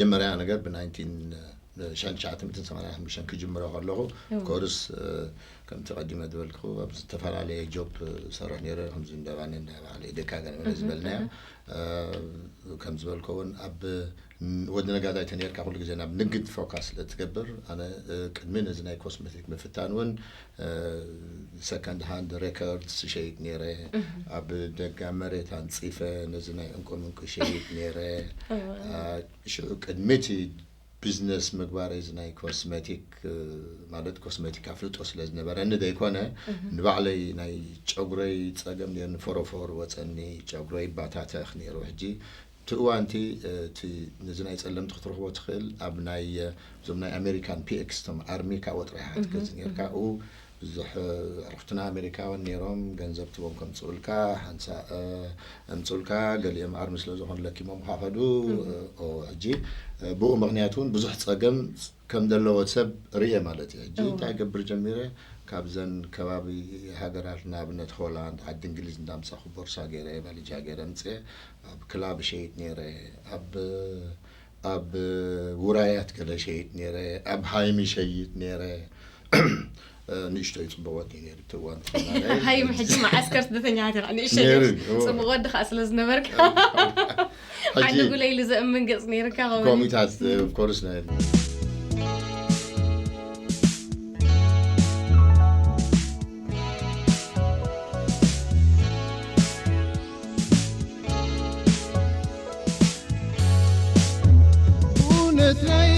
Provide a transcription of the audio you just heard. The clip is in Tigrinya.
መጀመርያ ነገር ብ1985 ክጅምሮ ከለኹ ኮርስ ከምቲ ቀዲመ ዝበልኩ ኣብ ዝተፈላለየ ጆብ ሰርሕ ነረ ከምዚ እንደባኒ እንዳባለ ደካ ገለ ዝበልናዮ ከም ዝበልኮ እውን ኣብ ወዲ ነጋዳይ ተነርካ ኩሉ ግዜ ናብ ንግድ ፎካስ ስለ ትገብር ኣነ ቅድሚ ነዚ ናይ ኮስሜቲክ ምፍታን እውን ሰከንድ ሃንድ ሬከርድስ ሸይጥ ነረ ኣብ ደጋ መሬት ኣንፂፈ ነዚ ናይ እንቁ ምንቁ ሸይጥ ነረ ሽዑ ቅድሚ እቲ ቢዝነስ ምግባር እዚ ናይ ኮስሜቲክ ማለት ኮስሜቲክ ኣፍልጦ ስለ ዝነበረኒ ዘይኮነ ንባዕለይ ናይ ጨጉረይ ፀገም ነርኒ ፎሮፎር ወፀኒ ጨጉረይ ባታተኽ ነይሩ ሕጂ እቲ እዋንቲ እቲ ነዚ ናይ ፀለምቲ ክትረኽቦ ትኽእል ኣብ ናይ እዞም ናይ ኣሜሪካን ፒኤክስ ቶም ኣርሚ ካብኦ ጥራሕ ትገዝእ ነርካ ኡ ብዙሕ ኣዕሩኽትና ኣሜሪካውያን ነይሮም ገንዘብ ትቦም ከምፅኡልካ ሓንሳእ ኣምፅኡልካ ገሊኦም ኣርሚ ስለ ዝኾኑ ለኪሞም ካኸዱ ኦ ሕጂ ብኡ ምክንያት እውን ብዙሕ ፀገም ከም ዘለዎ ሰብ ርየ ማለት እዩ ሕጂ እንታይ ገብር ጀሚረ ካብዘን ከባቢ ሃገራት ንኣብነት ሆላንድ ዓዲ እንግሊዝ እንዳምፃኹ ቦርሳ ገይረ ባልጃ ገይረ ምፅየ ኣብ ክላብ ሸይጥ ነይረ ኣብ ኣብ ውራያት ገለ ሸይጥ ነይረ ኣብ ሃይሚ ሸይጥ ነይረ ንእሽቶይ ፅቡቅ ወዲ ነይሩ እቲ እዋን ሃይሚ ሕጂ መዓስከር ስደተኛታት ኢኻ ንእሽቶይ ነይሩ ጽቡቅ ወዲ ከዓ ስለ ዝነበርካ ሓንቲ ጉለይሉ ዘእምን ገጽ ነይርካ ከምኡ ኮሚታት ኮርስ ናይ እውነት ናይ